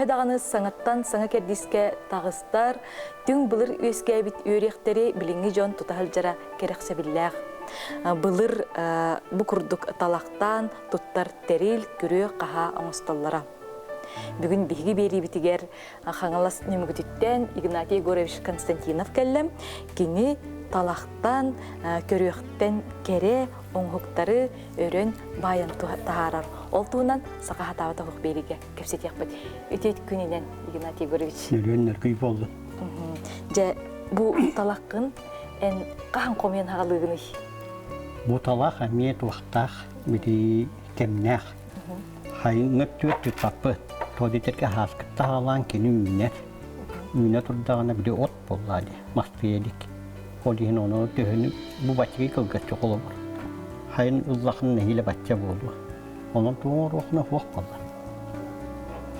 Төһө даҕаны саҥаттан саҥа кэрдиискэ таҕыстар, түҥ былыр үөскээбит үөрүйэхтэри билиҥҥи дьон тута сылдьара кэрэхсэбиллээх. Былыр бу курдук талахтаан туттар тэрил, күрүө-хаһаа оҥостоллоро. Бүгүн биһиги биэриибитигэр Хаҥалас Нөмүгүтүттэн Игнатий Егорович Константинов кэллэ. Кини талахтан, көрүөхтэн кэрэ оҥоһуктары өрөн баайан таһаарар. Ол туһунан саха хатаабат оһох биэриигэ кэпсэтиэхпит. Үтүө күнүнэн, Игнатий Егорович. Нөрүөн нөргүй буоллун. Дьэ, бу талаххын эн хаһан хомуйан хаҕалыыгыный? Бу талах эмиэ туохтаах, били кэмнээх. Хайыҥҥа түөрт туппаппыт. Тоҕо диэтэргэ ааскытта аҕалаан кини үүнэр. Үүнэ турдаҕына били от буоллаа дии, мастыйа илик. Ол иһин ону төһөнү бу баччыгый кылгаччы холобур. Хайын ыллахын нэһиилэ бачча буолуо. Онон туох оҥоруоххуна суох буолла.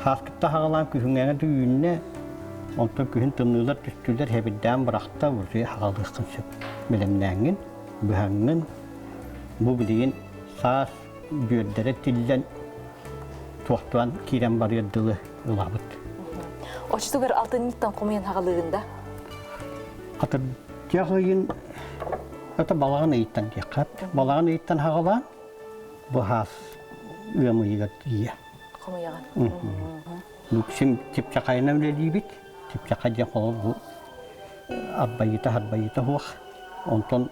Ааскытта аҕалаан күһүҥҥэҥэ да үүннэ, онтон күһүн тымныылар түстүлэр, хэбирдээн бырахта, уже аҕалыаххын сөп. Бэлэмнээҥҥин, быһаҥҥын, бу билигин саас бүөрдэрэ тиллэн туохтуан киирэн барыар дылы ылабыт. Оччотугар алтынньыттан хомуйан хаҕалыыгын да? Атырдьах ыйын это балаҕан ыйыттан диэххэ. Балаҕан ыйыттан хаҕалаан бу хаас ыам ыйыгар тиийэ. Хомуйаҕын. Бүксүм чыпчахайынан үлэлиибит. Чыпчахай диэн холобур бу арбайыта харбайыта суох. Онтон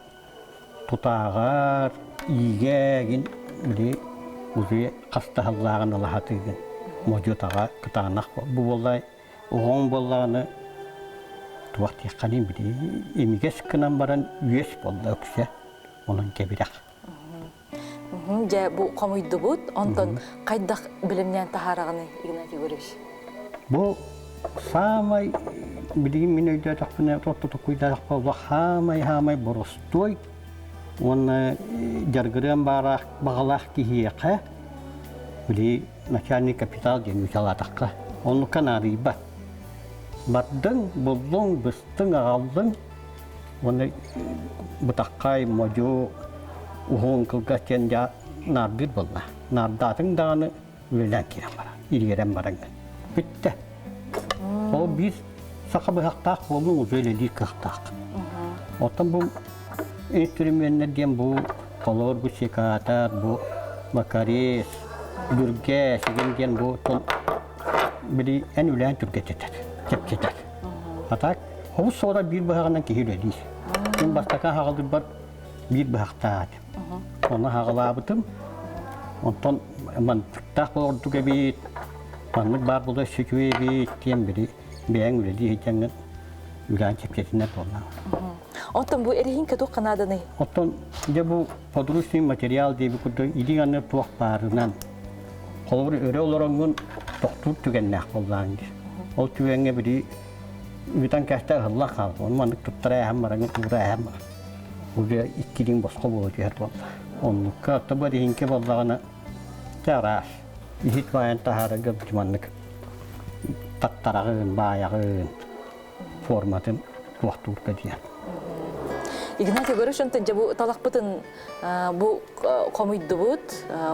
тутааҕар, иигээгин били уже хастаһаллааҕын алаһатыыгын модьу-таҕа кытаанах бу буоллай оҕоҥ буоллаҕына туох диэххиний били имигэс гынан баран үөс буолла өксө онон кэбирэх. Дьэ бу хомуйдубут онтон хайдах билимнээн таһаараҕыный Игнатий Егорович? Бу саамай билигин мин өйдөөтөхпүнэ токкуйдаатахпа бу хаамай-хаамай боростуой уонна дьаргырыан баараах баҕалаах киһиэхэ били начальный капитал диэн үчалаатахха оннукка наадыйбат. Бардыҥ, буллуҥ, быстыҥ, аҕаллыҥ уонна бытаххай, модьу, уһун, кылгас диэн дьа наардыыр буолла. Наардаатыҥ даҕаны үлэлээн киирэн баран, ириэрэн бараҥҥын. Бүттэ. Ол биир саха быһахтаах буоллуҥ уже үлэлиир кыахтаах. Оттон бу инструменнэр диэн бу холобур бу секатор, бу бакарес, бүргэ, сигин диэн бу били эн үлээн түргэтэтэр, чэпчэтэр. А так хобус соҕура биир быһаҕынан киһи үлэлиир. Мин бастакы аҕалырбар биир быһахтаах этим. Ону аҕалаабытым. Онтон мантыктаах ордук эбит, маннык баар буолуо үчүгэй эбит диэн били бэйэҥ үлэлии сылдьаҥҥын үлээн чэпчэтинэр буоллаҕа. Оттон бу эрэһиҥкэ туох ханааданый? Оттон дьэ бу подручный материал диэби курдук илиҥ аны туох баарынан холобур өрө олороҥҥун тохтуур түгэннээх буоллаҕыҥ дии. Ол түгэҥҥэ били ыытан кээстэ ыһыллан хаалла. Ону маннык туттара ээһэн бараҥҥын уура ээһэн баран. Уже иккилиҥ босхо буола түһэр буолла. Оннукка оттон бу эрэһиҥкэ буоллаҕына чэ араас. Иһит баайан таһаарарга маннык таттараҕын, баайаҕын, форматын туохтуурга диэн. Игнат Егорович, онтон дьэ бу талахпытын бу хомуйдубут,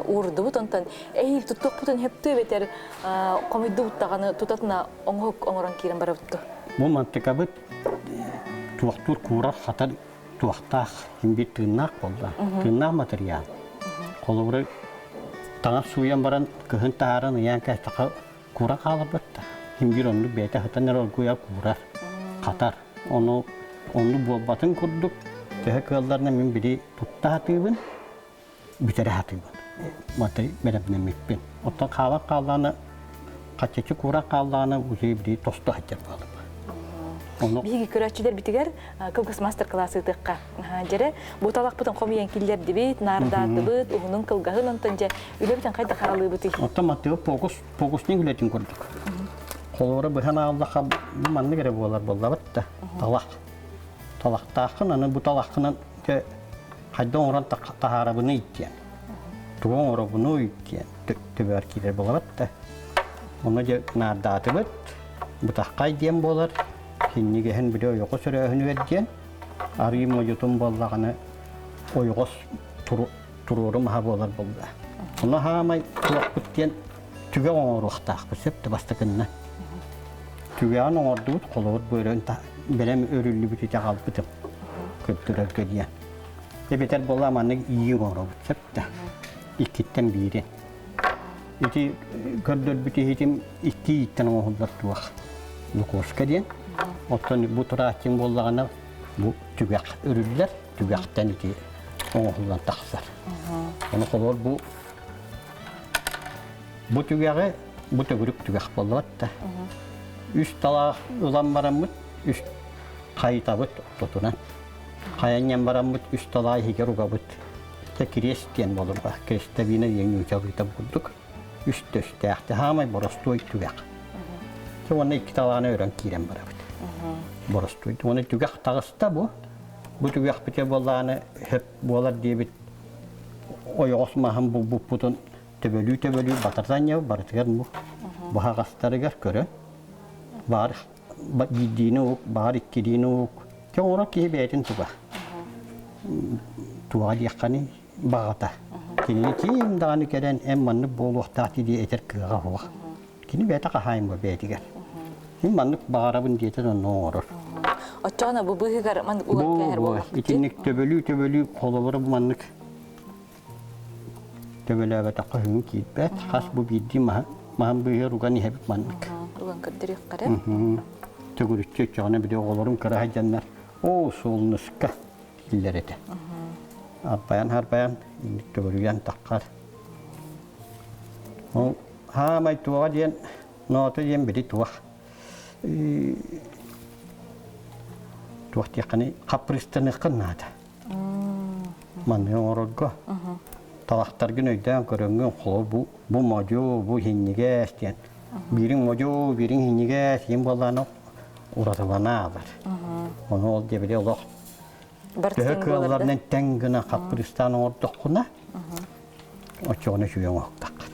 уурдубут, онтон эһиил туттуохпутун сөптүү эбэтэр хомуйдубут даҕаны тутатына оҥоһук оҥорон киирэн барабыт Бу мантыкабыт туохтуур куурар хатар туохтаах биир тыыннаах буолла. Тыыннаах материал. Холобура таҥас сууйан баран кыһын таһааран ыйаан кээстэхэ куура хааларбыт да. Ким биир оннук бэйэтэ сытан эрэ оргуйа куурар, хатар. Ону оннук буолбатын курдук төһө кыалларынан мин били тутта сатыыбын, бүтэрэ сатыыбын. Маты бэлэмнэммиппин. Оттон хаалан хааллаҕына хаччаччы кууран хааллаҕына уже били тосту сылдьар буолабын. Ону Биһиги көрөөччүлэрбитигэр кылгас мастер-класс ыытыахха. Дьэрэ, бу талахпытын хомуйан киллэрдибит, наардаатыбыт, уһунун кылгаһын, онтон дьэ үлэбитин хайдах харалыыбытый? Оттон Матыа фокус фокусник үлэтин курдук. Холобура быһан ааллаха бу маннык эрэ буолар буоллабыт да талах. Талахтааххын аны бу талаххынан хайда оҥорон таһаарабыный диэн. Тугу оҥоробунуй диэн төбөөр киирэр буолабыт да. Ону дьэ наардаатыбыт. Бытаххай диэн буолар. Киннигэһин били ойоҕос өрөөһүнүгэр диэн арыы модьутун буоллаҕына ойоҕос туруору маһа буолар буолла. Ону хаамай туохпут диэн түгэх оҥоруохтаахпыт сөп да бастакынна. Түгэҕин оҥордубут, холобур бу өрөн бэлэм өрүллүбүт ити аҕалбытым көрдөрөргө диэн. Эбэтэр буолла маннык иик оҥоробут сөп да. Иккиттэн биирин. Ити көрдөрбүт иһитим икки ииттэн оҥоһуллар туох. Лукошка диэн. Оттон бу турааччыҥ буоллаҕына бу түгэх өрүллэр, түгэхтэн ити оҥоһуллан тахсар. Ону холобур бу бу түгэҕи бу төгүрүк түгэх буоллубат да. Үс талаах ылан бараммыт үс хайытабыт ортотунан. Хайанньан бараммыт үс талаа иһигэр угабыт. Тэ кириэс диэн буолурга. Крестовина диэн нуучалыыта курдук. Үс төстээх. Хаамай боростуой түгэх. Тэ уонна икки талааны өрөн киирэн барабыт. Боростуой. Уонна түгэх таҕыста бу. Бу түгэхпитэ буоллаҕына хөп буолар диэбит ойоҕос маһын булбуппутун төбөлүү-төбөлүү батарсан ньабы барытыгар бу баһаҕастарыгар көрөн баар биирдиини ук, баар иккилиини ук. Чэ оҥорор киһи бэйэтин туга. Туга диэххэний баҕата. Кинини ким даҕаны кэлэн эн маннык буолуохтаах дии этэр кыаҕа суох. Кини бэйэтэ хаһаайын бу бэйэтигэр. Мин маннык баҕарабын диэтэ онно оҥорор. Оччоҕуна бу быыһыгар маннык уган кээһэр буоллахпыт. Итинник төбөлүү-төбөлүү холобура бу маннык төбөлөөбөтөххө хүҥү киирбэт. Хас бу биирдии маһы маһын быыһыгар уган иһэбит маннык. Уган көрдөрүөххэ эрэ. Төгүрүччү оччоҕуна били оҕолорум кыра сылдьаннар оо солнышко дииллэр этэ. Арбайан-арбайан инник төгүрүйэн таххар. Ол хаамай туоҕа диэн ноото диэн били туох туох диэххиний хаппырыыстаныаххын наада. Манныгы оҥорорго талахтаргын өйдөөн көрөҥҥүн холобур бу бу модьу бу иһинньигэс диэн биириҥ модьу биириҥ иһинньигэс иһин буоллаҕына уратылана аалар. Ону ол диэбили олох төһө кыалларынан тэҥ гына хаппырыыстаан оҥордоххуна оччоҕуна үчүгэй оҥоһуктаххын.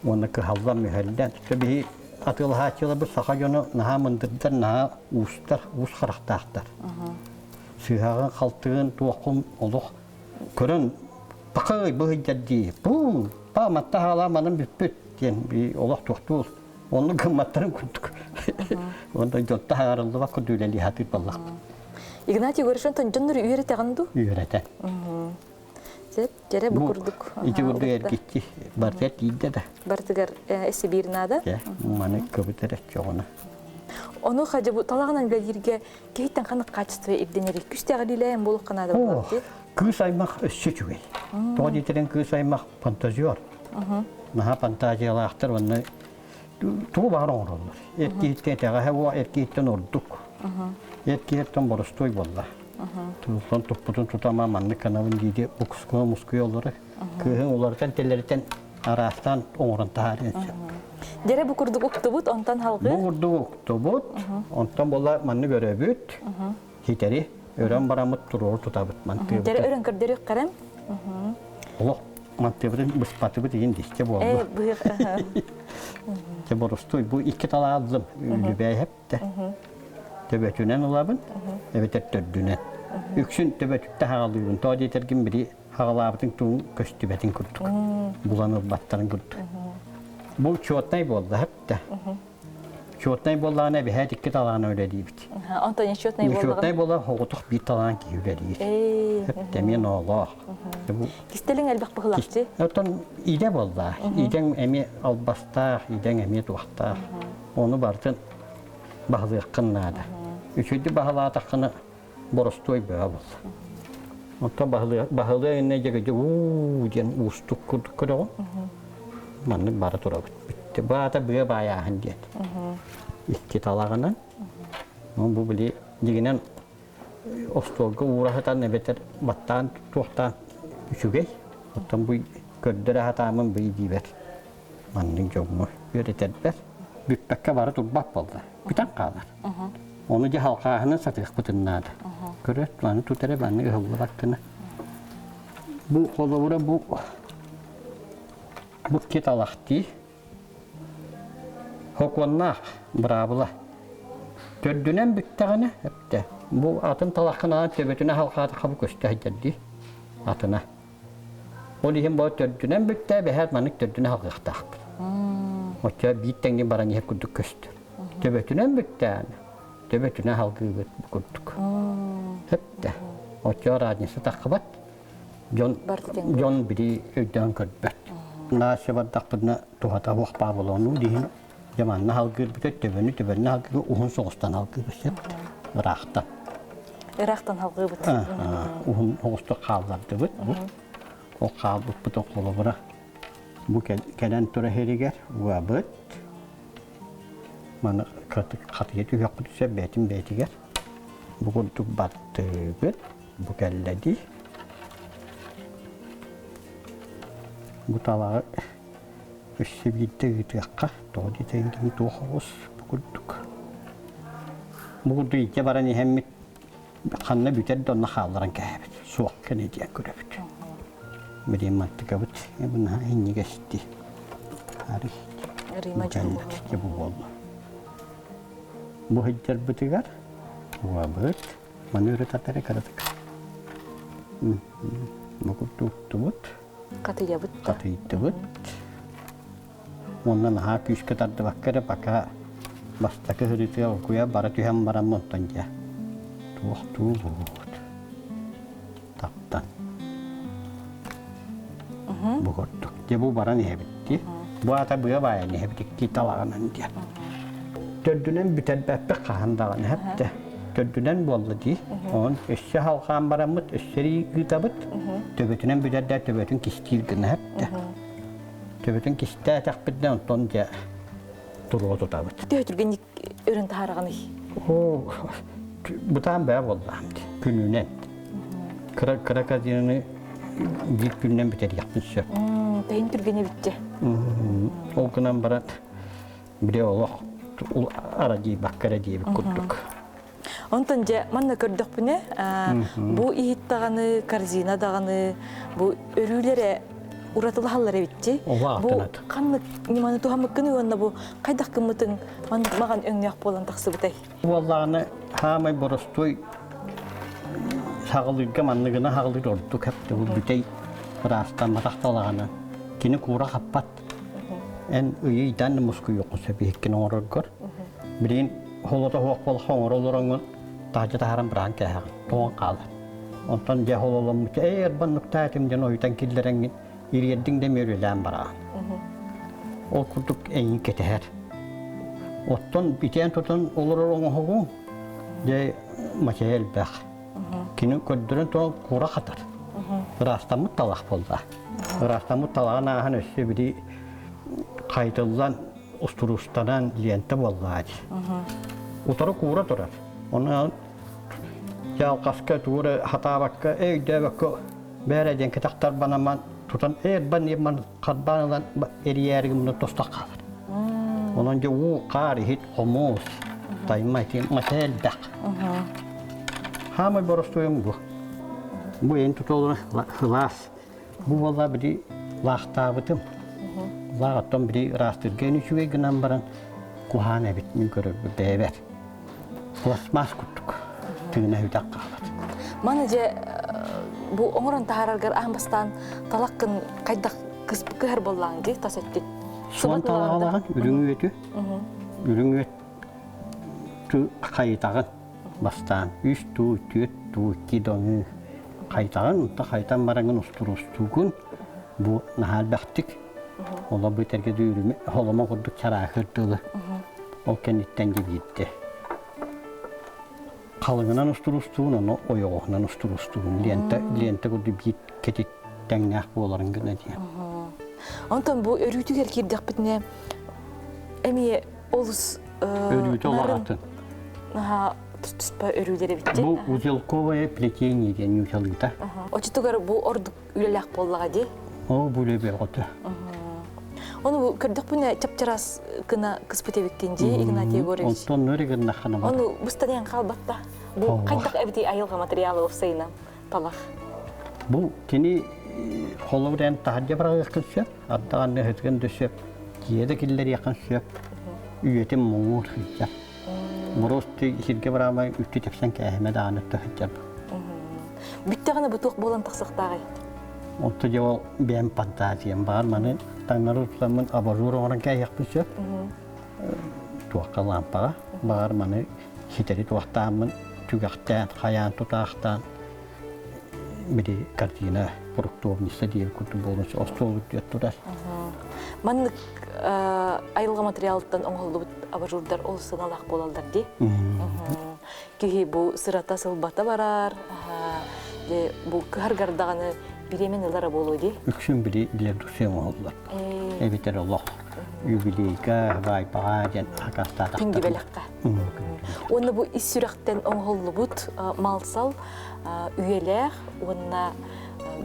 Уонна кыһаллан мүһэллэн биһи атыылаһааччыларбыт саха дьоно наһаа мындырдар, наһаа уустар, уус харахтаахтар. Сыыһаҕын, халтыгын, туоххун олох көрөн пакай быһыйдар дии. Пуу, па матта хаалаа манан бүппүт диэн би олох туохтуур. Оннук гымматтарын курдук. Онтон дьонто хаҥарыллыбат курдук үлэлии сатыыр буоллахпыт. Игнатий Егорович, онтон дьоннору үөрэтэҕин дуу? Үөрэтэн. Сөп, дьэрэ бу курдук. Ити курдук эргиччи барытыгар тиийдэ да. Барытыгар Сибиир наада. Маны көбүтэр өччөҕүнэ. Ону хадьы бу талаҕынан үлэлииргэ киһиттэн ханнык качество ирдэнэрий? Күстэҕи илиилээн буолуохха наада буолар дии. Кыыс аймах өссө үчүгэй. Тоҕо диэтэрин кыыс аймах фантазер. Наһаа фантазиялаахтар уонна тугу баҕар оҥороллор. Эр киһиттэн итэҕэһэ уо, эр киһиттэн ордук. Эр киһиттэн боростуой буолла. Тылтан туппутун тутама маннык каналын дииди букскуна мускуйа олорор. Кыыһын уларытан тэлэритэн араастаан оҥорон таһаарыан сөп. Дьэрэ бу курдук уктубут, онтон халгы? Бу курдук уктубут, онтон була маннык өрөбүт, хитэри өрөн бараммыт туруору тутабыт мантыыбытын. Дьэрэ өрөн көрдөрүөх кэрэм. Олох мантыыбытын быспатыбыт игин дисче буолла. Э, быһык. Те боростуой бу икки талааллым үлүбээһэп Төбөтүнэн ылабын, эбэтэр төрдүнэн. Үксүн төбөтүттэ хаҕалыыбын. Тоҕо диэтэргин били хаҕалаабытыҥ тугун көстүбэтин курдук. Булан ылбаттарын курдук. Бу чуотнай буолла, хэптэ. Чуотнай буоллаҕына эбэһээт икки талаана үлэлиибит. Онтон нечетнай буоллаҕына? Нечетнай буолар хоҕутух биир талаан киһи үлэлиир. Хэптэ эмиэ ноолоох. Кистэлиҥ элбэх быһылахчы. Оттон идэ буолла. Идэҥ эмиэ албастаах, идэҥ эмиэ туохтаах. Ону барытын баһылыаххын наада. Үчүгэйдик баһылаатаххына боростуой бөҕө буолла. Оттон баһылыа иннэ дьэгидьи уу диэн уустук курдук көрөҕүн. Маннык бара турабыт. Бүттэ. Баата быа баайааһын диэн. Икки талаҕынан. Бу били дьигинэн остуолга уура сытан эбэтэр баттаан туохтаан үчүгэй. Оттон бу көрдөрө сатаамын бый диибэр. Маннык дьоҥҥо үөрэтэрбэр бүппэккэ бары турбат буолла. Бүтэн хаалар. Ону дьэ халхааһынан сатыахпытын наада. Көрөт, маны тут эрэ маннык ыһыллыбат гына. Бу холобура бу бу кит алахтыы Хокуоннаах быраабыла. Төрдүнэн бүттэҕинэ эптэ. Бу атын талаххын аан төбөтүнэ халхаатахха бу көстө сылдьар дии. Атына. Ол иһин бу төрдүнэн бүттэ, бэһээт маннык төрдүнэ халҕыахтаахпыт. Оччо биир тэҥҥэ баран иһэр курдук көстөр. Төбөтүнэн бүттээн, төбөтүнэн халгыыбыт бу курдук. Сөптө. Оччо разница таххыбат. Дьон дьон бири өйдөөн көрбөт. Наша бардахпытына туһата суох баабылону диһин дьаманна халгыырбыт төбөнү төбөнү халгыы уһун соҕустан халгыыбыт сөп. Ыраахтан. Ыраахтан халгыыбыт. Уһун соҕустук хааллардыбыт. Ол хаалбыппыт холобура бу кэлэн тура иһэригэр уабыт маны хатыйа түһүөхпүт сөп бэйэтин бэйэтигэр бу курдук баттыыбыт бу кэллэ дии бу талаҕы өссө биирдэ ыытыахха тоҕо диэтэйин кини туох оҕус бу курдук бу курдук илдьэ баран иһэммит ханна бүтэр да онно хаалларан кээһэбит суох кэнэ диэн көрөбүт билиэн мантыкабыт бу иннигэсти арый бу буолла бу сылдьарбытыгар уабыт маны өрө тартара кыратык бу курдук уктубут хатыйабыт хатыйдыбыт Уонна наһаа күүскэ тардыбакка эрэ пока бастакы сырыытыгар оргуйа бара түһэн баран онтон дьэ туохтуу буолбут таптан бу курдук дьэ бу баран иһэбит дии бу аата быа баайан иһэбит икки талаҕынан диэн төрдүнэн бүтэрбэппит хаһан даҕаны эптэ төрдүнэн буолла дии онон өссө халҕаан бараммыт өссө ыытабыт төбөтүнэн бүтэрдэ төбөтүн кистиир гына эптэ Төбөтүн кистээтэхпитинэ онтон дьэ туруо тутабыт. Төһө түргэнник өрөн таһаараҕыный? Оо, бытаан бэйэ буоллаҕым дии, күнүнэн. Кыра кыра корзинаны биир күнүнэн бүтэриэхпин сөп. Тэһин түргэнэ бүттэ. Ол гынан баран били олох арадьыйбакка эрэ диэбит курдук. Онтон дьэ манна көрдөхпүнэ, бу иһит даҕаны, корзина даҕаны бу өрүүлэрэ уратылаһаллар эбитти. Бу ханнык ньыманы туһаммыккыный уонна бу хайдах гыммытыҥ маҕан өҥнөөх буолан тахсыбытай? Буоллаҕына хаамай боростуой саҕалыырга манныгына хаҕалыыр ордук эптэ бу бүтэй ыраастамматах талаҕына кини куура хаппат эн ыйы-ыйдаан да мускуйуоххун сөп иһиккин оҥороргор билигин холото суох буолла оҥоро олороҥҥун таһырдьа таһааран быраҕан кээһэҕин тоҥон хаалар онтон дьэ хололоммут эй эрбаннуктаа этим диэн ойутан киллэрэҥҥин ириэрдиҥ да эмиэ үлэлээн бараҕын ол курдук эйигин кэтэһэр оттон итиэн тутан олорор оҥоһугуҥ дьэ мачайа элбэх кини көрдөрөн туран кура хатар ыраастаммыт талах буолла ыраастаммыт талаҕын ааһан өссө били хайытыллан устуруустанан лиэнтэ буоллаа дии. Утары куура турар. Оны дьалхаска тугу эрэ хатаабакка, өйдөөбөккө бээрэ диэн кэтэхтарбанаман тутан эрбан ирман харбаан ылан эрийээри гыммына тостох хаалар. Онон дьэ уу, хаар, иһит, хомуус, тайма ити маса элбэх. Хаамай боростуойум бу. Бу эн тутулуна сылаас Бу буолла били лаахтаабытым. Лаах оттон били ыраастыырга үчүгэй гынан баран куһаан эбит мин көрөрбүт бэйэбэр. Пластмасс курдук тыына үтэх хаалар. Маны дьэ бу оҥорон таһаараргар аан бастаан талаккын хайдах кыһар буоллаҕыҥ дии тас өттүн? Суон талаҕалаҕын үрүҥ үөтү үрүҥ үөт хайытаҕын Бастаан үс дуу, түөрт дуу, икки доҥуу хайтаҕын, онто хайтан бараҥын устуруустуугун. Бу наһаа элбэхтик. Оло бүтэргэ дүүрүмэ холомо курдук чараахыр дылы. Ол кэнниттэн дьэ Халыҥынан устуруустугун, ону ойоҕоһунан устуруустугун. Лиэнтэ, лиэнтэ курдук биир кэтит тэҥнээх буоларын гына диэн. Онтон бу өрүүтүгэр киирдэхпитинэ эмиэ олус Өрүүтэ улаҕатын. Наһаа туспа өрүүлэр эбит Бу узелковое плетение диэн ньуучалыыта. Оччотугар бу ордук үлэлээх буоллаҕа дии. Оо, бу үлэ бөҕөтө. Ону бу көрдөхпүнэ чап-чараас гына кыспыт эбиккин дии, Игнатий Егорович. Онтон нөрі гыннаххына бар. Ону быстарыйан хаалбатта. Бу хайдах эбитий айылҕа материала уопсайынан талах. Бу кини холобур эн таһырдьа быраҕыаххын сөп, ардаҕан ыһытыгын да сөп, дьиэ да киллэриэххин сөп, үйэтин муҥур сылдьар. Мороз сиргэ бараамай үттү тэпсэн кээһимэ даҕаны сылдьар. Бүттэҕинэ бу туох буолан тахсыахтааҕый? Онто дьэ ол бэйэм фантазиям баар маны таҥнары тутаммын абажур оҥорон кээһиэхпин сөп. Туохха лаампаҕа баҕар маны ситэри туохтааммын түгэхтээн, хайаан тутаахтаан били картина фруктовница диир курдук буолун остуол үрдүгэр турар. Маннык айылҕа материалыттан оҥоһуллубут абажурдар ол сыаналаах буолаллар дии. Киһи бу сырата сылбата барар, бу кыһаргар даҕаны бириэмэн ылара буолуо дии. Үксүн били для души оҥоһуллар. Эбэтэр олох юбилейга, баайбаҕа диэн акаастаатахтар. Күндү бэлэххэ. Уонна бу ис сүрэхтэн оҥоһуллубут мал-сал үйэлээх уонна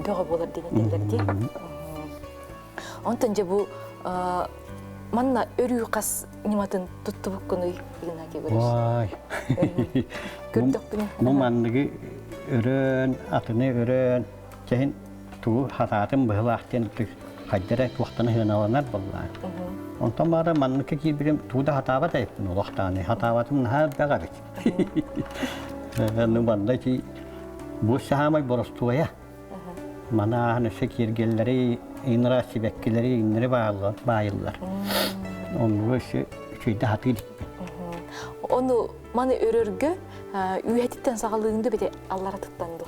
бөҕө буолар диэн этэллэр дии. Онтон дьэ бу манна өрүү хас ньыматын туттубуккунуй, Игнатий Егорович? Ой. Көрдөхпүнэ. Бу манныгы өрөөн, атыны өрөөн, чэһин тугу хатаатын быһылаах диэн хайдара туохтан ыһыаналанар буоллаа. Онтон баара манныкка киирбитим тугу да хатаабат эбиппин олохтааны. Хатаабатым наһаа элбэх эбит. Ну манна ити бу саамай боростуойа. Маны ааһан өссө киэргэллэри, инра сибэккилэри иҥнэри баайыллар. Оннугу өссө үчүгэйдик хатыы иликпин. Ону маны өрөргө үөһэтиттэн саҕалыыҥ ду бити алларатыттан ду?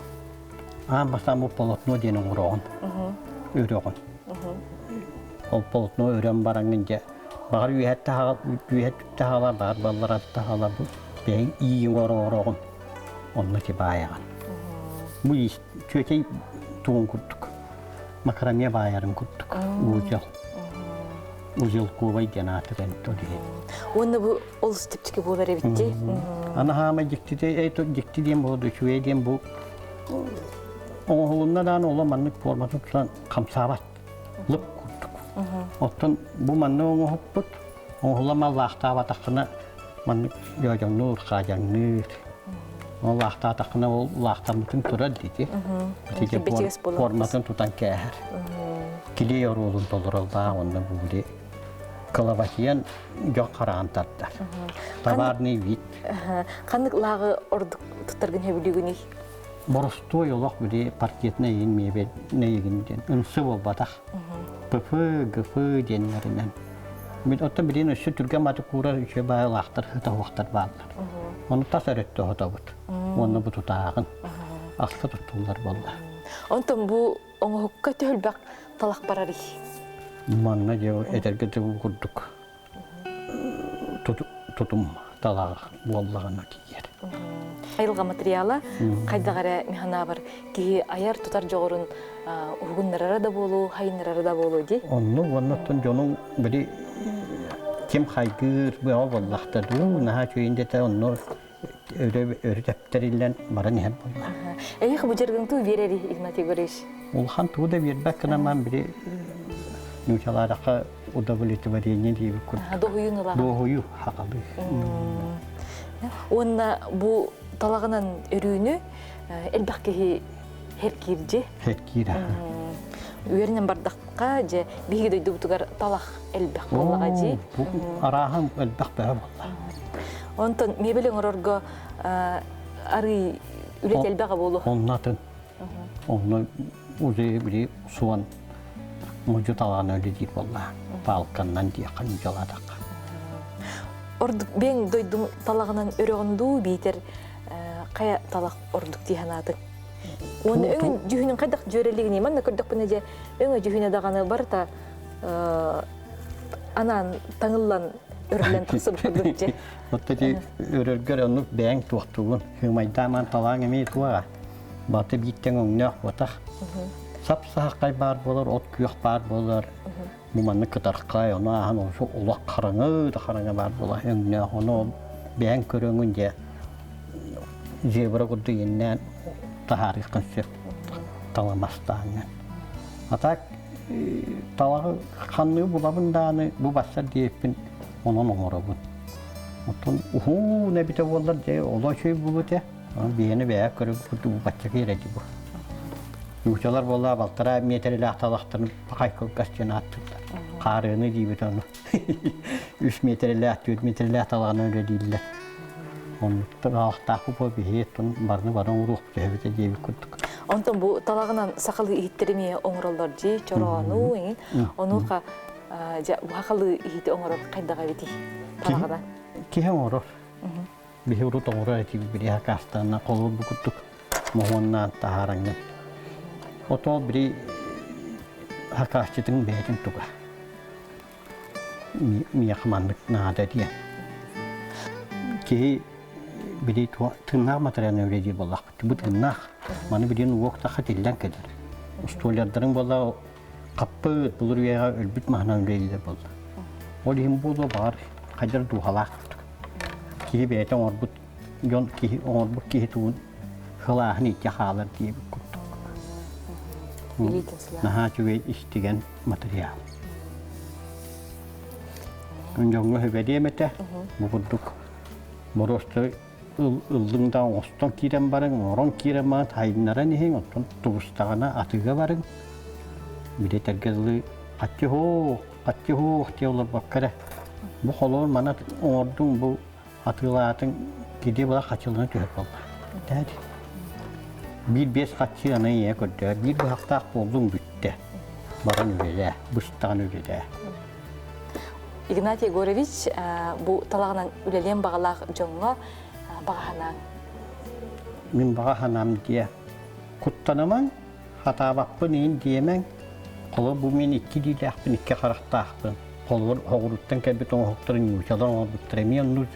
Аан бастаан бу полотно диэн оҥороҕун, өрөҕүн. Ол полотно өрөн бараҥҥын дьэ, баҕар үөһэттэ хаала, баҕар балларатта хаала бу бэйэҥ ииҥ оҥороҕун, онно ти баайаҕын. Бу чүөчэй тугун курдук, макраме баайарын курдук, узел. Узелковай диэн аатыран диэн. Уонна бу олус чэпчэки буолар эбит дии. Аны хаамай дьиктитэ, дьикти диэн буолуо, үчүгэй диэн бу оҥоһулунна даҕаны оло маннык форматын тутан хамсаабат лып курдук. Оттон бу маннык оҥоһукпут оҥоһулла маллаахтаабатаххына маннык дьоодьоҥнуур, хаадьаҥныыр. Ол лаахтаатаххына ол лаахтаммытын турар диити. Ити форматын тутан кээһэр. Килиэй оруолун толороллоох уонна бу били кылабачыйан дьон хараҕын тардар. Товарный вид. Ханнык лааҕы ордук туттаргын сөбүлүүгүнүй? Боростуой олох били паркетнай игин мебель игин диэн ынсы буолбатах. ПФ, ГФ диэннэринэн. Оттон билигин өссө түргэн батык куурар үчүгэй баайылаахтар, сытаһуохтар бааллар. Ону тас өрөттө оһотобут. Уонна бу тутааҕын. Ахса туттуллар буолла. Онтон бу оҥоһукка төһөлбөх талах барарый? Манна дьэ этэргэ дылы курдук тутум талаҕа буоллаҕына тиийэр. Айылҕа материала хайдах эрэ механабар киһи айар-тутар дьоҕурун уһугуннарара да буолуо, хайыннарара да буолуо дии. Онну уонна оттон дьонуҥ били ким хайгыыр бөҕө буоллахта дуу, наһаа үчүгэйин дэтэ онно өрө тэптэриллэн баран иһэр буолла. Эйиэх бу дьарыгын туу биэрэри, Игнатий Егорович? Улахан туу да биэрбэт гынан били нуучалаадахха удовлетворение диэбит курдук. Дуоһуйууну ылаҕын. Дуоһуйуу хахалыы. Уонна бу талаҕынан өрүүнү элбэх киһи херкиирдьи. Херкиир. Үөрэнэн бардахха дьэ биһиги дойдубутугар талах элбэх буоллаҕа дии. Арааһын элбэх бөһө буолла. Онтон мебель оҥорорго арый үлэ элбэҕэ буолуо. Оннатын. Онно уже били суон модьу талаан өлө диир буолла. Палканнан диэххэ ньудьалаатахха. Ордук бэҥ дойдум талаҕынан өрөҕүн дуу биитэр хайа талах ордук дии санаатыҥ? Уонна өҥүн дьүһүнүн хайдах дьүөрэлигиний? Манна көрдөхпүнэ дьэ өҥө дьүһүнэ даҕаны барыта анаан таҥыллан өрүллэн тахсыбыт курдук дьэ. Отто ити өрөргөр оннук бэйэҥ туохтуугун сыымайдааман талааҥ эмиэ туоҕа. Баты бииртэн өҥнөөх буотах. Сап-саһаххай баар буолар, от күөх баар буолар. Бу маннык кытархай, ону ааһан олус улах хараҥа да хараҥа баар буолар өҥнөөх. Ону бэйэҥ көрөҥүн дьэ зебра курдук иҥнээн таһаарыаххын сөп таламастааҥҥын. А так талаҕы ханныгы булабын даҕаны бу барсар диэппин онон оҥоробун. Оттон уһуун эбитэ буоллар дьэ олоо үчүгэй буолуо этэ. Ону биһиэни бэйэ көрөр курдук бачча киирэди бу. Нуучалар буолла балтараа миэтэрэлээх талахтарын пахай кылгас диэн ааттыыллар. Хаарыаны диибит ону. Үс миэтэрэлээх, түөрт миэтэрэлээх талаҕынан үлэлииллэр. Оннуктар аахтаахпыт буо биһи оттон барыны бары оҥоруохпут эбитэ диэбит курдук. Онтон бу талаҕынан сахалыы иһиттэри эмиэ оҥороллор дии, чороону эҥин. Онуоха дьэ сахалыы иһити оҥорор хайдах эбитий талаҕынан? Киһи оҥорор. Биһи урут оҥорор этибит били хакастанна холобур бу курдук моһуоннаан таһаараҥҥын. Отоо били хакаасчытыҥ бэйэтин туга. Миэхэ маннык наада диэн. Киһи били тыыннаах материалны үлэлиир буоллахпыт. Бу тыыннаах. Маны билин уок таха тиллэн кэлэр. Устуоллардарыҥ буолла хаппыт, былыр үйэҕэ өлбүт маһынан үлэлииллэр буолла. Ол иһин буолуо баҕар хайдар дууһалаах курдук. Киһи бэйэтэ оҥорбут дьон киһи оҥорбут киһи тугун сылааһын илдьэ хаалар диэбит курдук. Наһаа үчүгэй истигэн материал. Дьоҥҥо сүбэлиэм этэ. Бу курдук боруоста ыллыҥ да оҥостон киирэн барыҥ, оҥорон киирэн баран сайыннаран иһиҥ, оттон тубустаҕына атыыга барыҥ. Били этэргэ дылы хаччы-һуох, хаччы-һуох дии олорбокко эрэ. Бу холобур маны оҥордуҥ, бу атыылаатыҥ, киди була хаччылана түһэр буолла. Тээт. Биир биэс хаччы аны ийэ көрдөөр, биир быһахтаах буоллуҥ бүттэ. Баран үлэлээ, быстаҕын үлэлээ. Игнатий Егорович, бу талаҕынан үлэлиэн баҕалаах дьоҥҥо баҕа санааҥ? Мин баҕа санаам диэ. Куттанымаҥ, хатаабаппын иин диэмэҥ. Холобур, бу мин икки илиилээхпин, икки харахтаахпын. Холобур, оҕуруттан кэлбит оҥоһуктары ньуучалар оҥорбуттар эмиэ оннук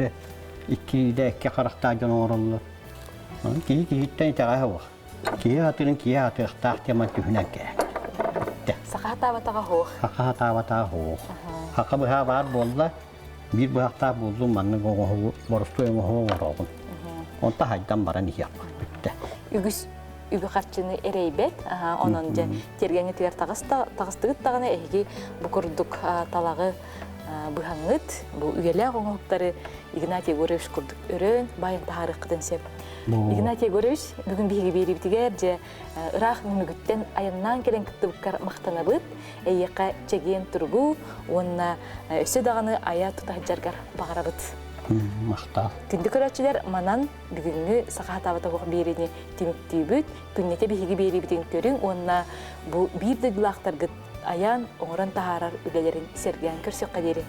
икки илиилээх, икки харахтаах дьон оҥороллор. Киһи киһиттэн итэҕэһэ суох. Киһи атырын киһи атыахтаах диэн түһүнэн кээт. Саха хатаабатаҕа суох. Саха хатаабатаҕа суох. Саха быһаа баар буолла, биир быһахтаах буоллум маннык оҥоһугу, боростуой оҥоһугу оҥороҕун. Онто хайдан баран иһиэх бүттэ. Үгүс үбү харчыны эрэйбэт. Онон дьэ тиэргэҥҥитигэр таҕыстыгыт даҕаны эһиги бу курдук талаҕы быһаҥҥыт, бу үйэлээх оҥоһуктары Игнатий Егорович курдук өрөөн, байан таһаарыаххытын сөп. Игнатий Егорович, бүгүн биһиги биэриибитигэр дьэ ыраах Нөмүгүттэн айаннаан кэлэн кыттыбыккар махтанабыт. Эйиэхэ чэгиэн туругу уонна өссө даҕаны айа тута сылдьаргар баҕарабыт. Махтал. Күндү көрөөччүлэр, манан бүгүҥҥү Саха сатаабата суох биэриини түмүктүүбүт. Күннэтэ биһиги биэриибитин көрүҥ уонна бу биир дойдулаахтаргыт айан, оҥорон таһаарар үлэлэрин сэргээн көрсүөххэ диэри.